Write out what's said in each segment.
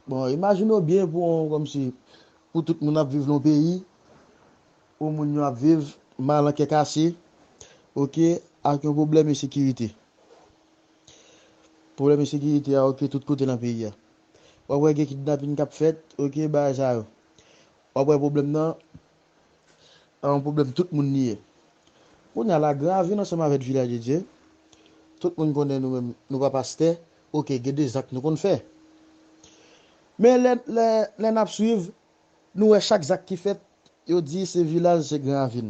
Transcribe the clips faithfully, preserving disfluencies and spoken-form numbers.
Bon, imajine w byen pou yon, kòmsi, pou tout moun ap viv nan yon peyi, pou moun yo ap viv mal an kè kase, oke, ak yon pwoblèm ensekirite. Pwoblèm ensekirite a, oke, tout kote nan peyi a. W ap wè gen kidnapin k ap fèt, oke, bagay sa yo. W ap wè pwoblèm nan, a yon pwoblèm tout moun li ye. Kounye a la, Gran Ravin ansanm avèk Vilaj de Dye, tout moun konnen nou menm, nou pa pastè, oke, gen de zak nou konn fè. Men lè, lè, lè n ap swiv, nou wè chak zak ki fèt, yo di se Vilaj, se Gran Ravin.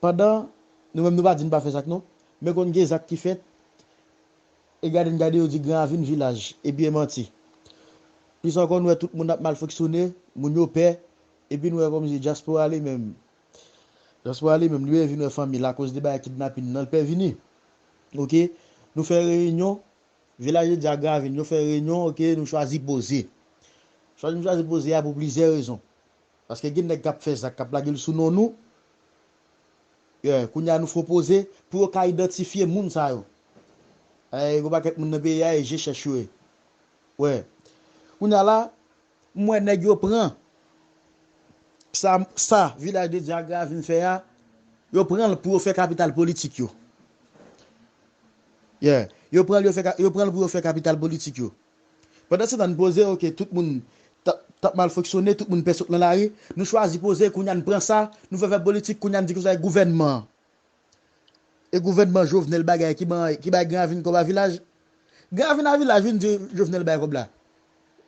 Pandan, nou menm nou pa di n pa fè zak non, men konn gen zak ki fèt, e gade n gade yo di Gran Ravin, Vilaj, epi e manti. Plis ankò, nou wè tout moun ap mal fonksyone, moun yo pè, epi nou wè kòmsi dyaspora li menm, dyaspora li menm, li vin wè fanmi l akoz de bagay kidnapin nan, l pè vini. Oke? Nou fè reyinyon, Vilaj de Dye ak Gran Ravin, yo fè reyinyon, oke, nou chwazi poze. Chwazi, nou chwazi poze a pou plizyè rezon. Paske gen nèg k ap fè zak, k ap lage l sou non nou. Yeah, kounye a nou fè poze pou yo ka idantifye moun sa yo. Eh, gen pakèt moun nan peyi a, e je chèch yo ye. Wè. Kounye a la, m wè nèg yo pran sa, sa Vilaj de Dye ak Gran Ravin fè a, yo pran l pou yo fè kapital politik yo. Yeah. Yo pran l, yo fè ka-, yo pran l pou yo fè kapital politik yo. Pandan se tan n poze, oke, tout moun t ap, t ap mal fonksyone, tout moun pè sot nan lari, nou chwazi poze, kounye a n pran sa, nou fè fè politik, kounye a n di konsa e gouvènman an. E gouvènman Jovenel bagay ki ban, ki bay Gran Ravin kòb a Vilaj. Gran Ravin a Vilaj vin di Jovenel bay kòb la.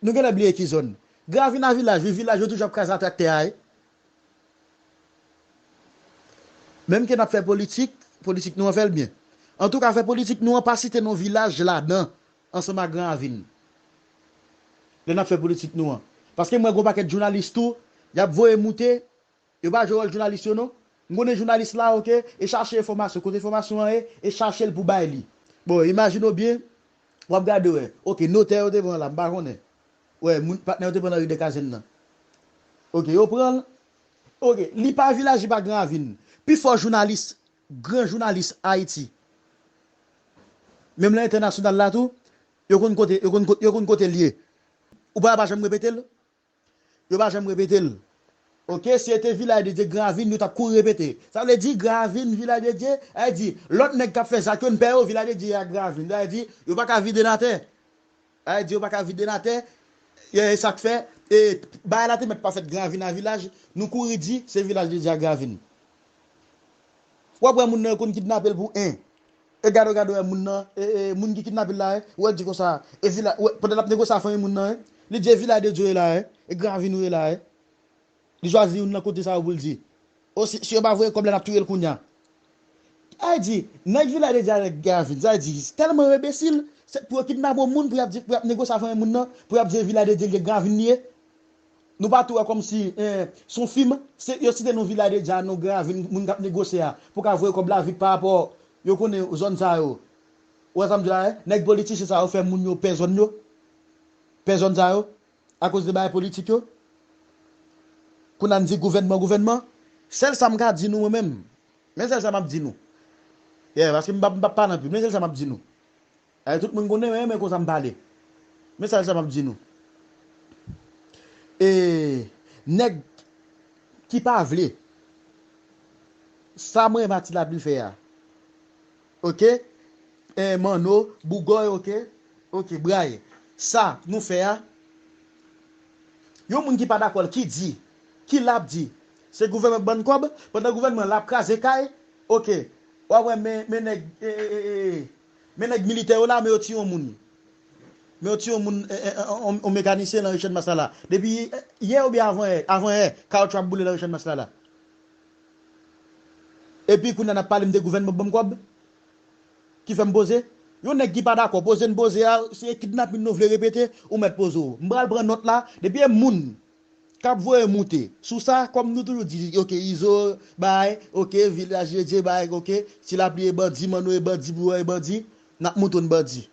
Nou genlè bliye ki zòn. Gran Ravin a Vilaj, wi, Vilaj yo toujou ap kraze a traktè a, wi. Menm ke n ap fè politik, politik nou an fè l byen. Antouka, fè politik nou an pa site non Vilaj ladan, ansanm ak Gran Ravin. Lè n ap fè politik nou an. Paske m wè gon pakèt jounalis tou, y ap voye moute, yo pa jwe wòl jounalis yo non. M konnen jounalis la, oke, e chache enfòmasyon, kote enfòmasyon an ye, e chache l pou bay li. Bon, imajine w byen, w ap gade wè. Oke, notè yo te pran la, m pa konnen. Wè, moun, patnè yo te pran nan ri de Kazèn nan. Oke, yo pran l. Oke, li pa Vilaj, li pa Gran Ravin. Pifò jounalis, gran jounalis Ayiti, menm nan entènasyonal la tou, yo konn kote, yo konn kote, yo konn kote l ye. Ou pa, pa janm repete l? Yo pa janm repete l. Oke, si se te Vilaj de Dye, Gran Ravin, yo t ap kouri repete. Sa vle di, Gran Ravin, Vilaj de Dye, sa vle di, lòt nèg k ap fè zak yo, n pè yo, Vilaj de Dye ak Gran Ravin. Sa vle di, yo pa ka vide n atè. Sa vle di, yo pa ka vide n atè. E, e sa k fè, e, bagay la te mèt pa fèt Gran Ravin a Vilaj, nou kouri di, se Vilaj de Dye ak Gran Ravin. W ap wè moun nan yo konn kidnape l pou en. E gade w, gade w, wè moun nan, e, e, moun ki kidnape l la, e, wè l di konsa, e Vilaj, wè, pandan l ap negosye a fanmi moun nan, e, li di e Vilaj de Dye w ye la, e, e Gran Ravin ou ye la, e. Li chwazi youn nan kote sa yo pou l di. O, si, si yo pa voye kòb la, n ap touye l kounye a. Sa vle di, nèg Vilaj de Dye avèk Gran Ravin, sa vle di, tèlman yo enbesil, se pou yo kidnape yon moun, pou y ap di, pou y ap negosye a fanmi moun nan, pou y ap di e Vilaj de Dye l ye, Gran Ravin li ye. Nou pa tou wè kòmsi, eh, se yon fim, se, yo site non Vilaj de Dye a, non Gran Ravin, moun k ap negosye a, pou ka voye kòb la vit pa rapò, yo konnen zòn sa yo. Ou wè sa m di la, eh? Nèg politisyen sa yo fè moun yo pè zòn yo. Pè zòn sa yo. Akoz de bagay politik yo. Kounye a n di gouvènman, gouvènman. Sèl sa m ka di nou mwen menm. Men sèl sa m ap di nou. Yeah, paske m p ap, m p ap pale anpil. Men sèl sa m ap di nou. Eh, tout moun konnen, men, men konsa m pale. Men sèl sa m ap di nou. E nèg ki pa vle, sa mwen Mati Lapli fè a. Oke? Eh, Manno, Bougòy, oke? Oke, Bray. Sa nou fè a, yon moun ki pa dakò l, ki di, ki l ap di, se gouvènman k ban n kòb, pandan gouvènman l ap kraze kay, oke. W ap wè men, men nèg, e, e, e, e, men nèg militè yo la, men yo tiye yon moun. Men yo tiye yon moun, e, e, e, yon, yon mekanisyen nan Richard Maslala. Depi, e, yè oubyen avan yè, avan yè, kawoutchou ap boule nan Richard Maslala. Epi kounye a n ap pale m de gouvènman k ban m kòb. Ki fè m poze. Yon nèg ki pa dakò, poze n poze a, se kidnapin nou vle repete, ou mèt poze w. M pral pran nòt la, depi e moun k ap voye moute sou sa, kòm nou toujou di, oke, Izo, bay, oke, Vilaj de Dye, bay, oke, Ti Lapli e bandi, Manno e bandi, Bougòy e bandi, n ap montre n bandi.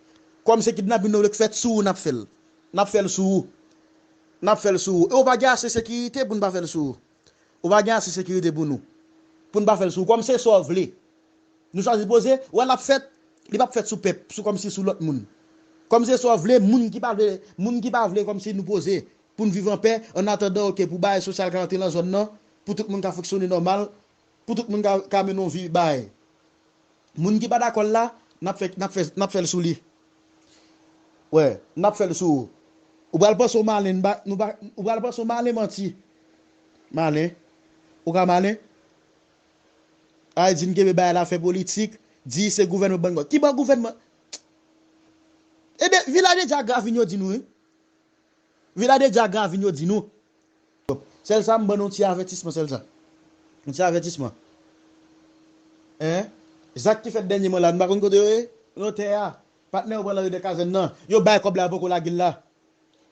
Kòm se kidnapin nou vle k fèt sou ou, n ap fè l. N ap fè l sou ou. N ap fè l sou ou. E ou pa gen ase sekirite pou n pa fè l sou ou. Ou pa gen ase sekirite pou nou. Pou n pa fè l sou ou. Kòm se sa w vle. Nou chwazi poze, wè l ap fèt, li p ap fèt sou pèp, sou kòmsi sou lòt moun. Kòm se sa w vle, moun ki pa vle, moun ki pa vle kòm si nou poze pou n viv an pè, an atandan, oke, pou bagay sosyal ka antre nan zòn nan, pou tout moun ka fonksyone nòmal, pou tout moun ka, ka mennen yon vi bagay. Moun ki pa dakò l la, n ap fè, n ap fè, n ap fè l sou li. Wè, n ap fè l sou ou. Ou pral panse w malen, n pa, nou pa, ou pral panse w malen manti. Malen. Ou ka malen? Ay di n kenbe bagay la fè politik, di se gouvènman bann gòt. Ki ban gouvènman? Ebyen, Vilaj de Dye ak Gravin yo di nou, wi. Vilaj de Dye ak Gravin yo di nou. Sèl sa, m ban nou ti avètisman, sèl sa. Yon ti avètisman. Hein? Zak ki fèt dènyèman la, nou pa konn kote yo ye? Nan tè a. Patnè yo pran nan ridè kazèn nan. Yo bay kòb la, yo poko lage l la.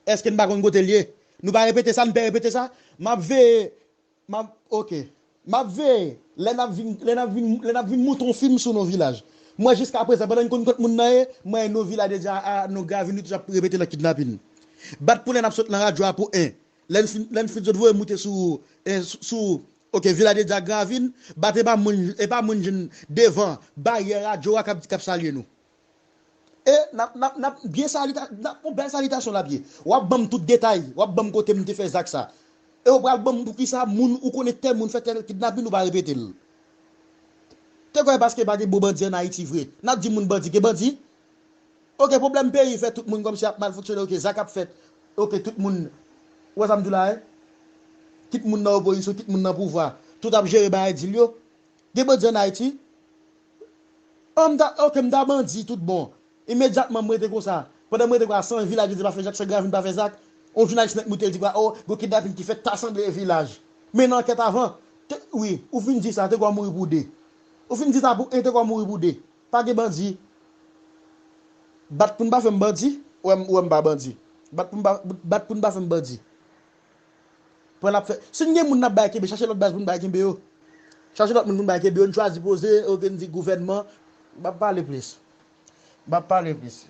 Èske n pa konn kote l ye? Nou pa repete sa, n pè repete sa? M ap veye, m ap, oke. M ap veye. Lè n ap vin, lè n ap vin, lè n ap vin moute yon fim sou non Vilaj. Mwen, jiska prezan, pandan n konn kot moun nan ye, mwen, non Vilaj de Dye a, non Gravin, nou toujou ap repete nan kidnapin. Bat pou lè n ap sot nan radyo a pou en. Lè n fin, lè n fin sot voye moute sou, eh, sou, sou, oke, Vilaj de Dye ak Gravin, bat e pa moun, e pa moun jwenn devan baryè radyo a k ap, k ap salye nou. E n ap, n ap, n ap byen salita, n ap, yon bèl salitasyon l ap ye. W ap ban m tout detay, w ap ban m kote m te fè zak sa. E w pral ban m poukisa moun ou konnen tèl moun fè tèl kidnapin ou pa repete l. Te kwè paske pa gen bon bandi ann Ayiti vre. N ap di moun bandi, gen bandi? Oke, pwoblèm peyi fè tout moun kòmsi ap mal fonksyone, oke, zak ap fèt. Oke, tout moun, ou wè sa m di w la, wi? Kit moun nan opozisyon, kit moun nan pouvwa, tout ap jere bagay dil yo. Gen bandi ann Ayiti? An, m ta, oke, m ta bandi tout bon. Imedyatman, m rete konsa. Pandan m rete konsa, san Vilaj de Dye pa fè zak, san Gravin pa fè zak, yon jounalis nèk moute, l di kwa, o, gon kidnapin ki fèt ta sanble Vilaj. Men nan ankèt avan, te, wi, ou fin di sa, te kwa mouri pou de. Ou fin di sa pou en, te kwa mouri pou de. Pa gen bandi. Bat pou n pa fè m bandi, ou wè m, ou wè m pa bandi. Bat pou n pa, bat pou n pa fè m bandi. Pran l ap fè. Si n gen moun n ap bay kenbe, chache lòt baz pou n bay kenbe yo. Chache lòt moun pou n bay kenbe yo, n chwazi poze, oke, n di gouvènman. M ap pale plis. M ap pale plis.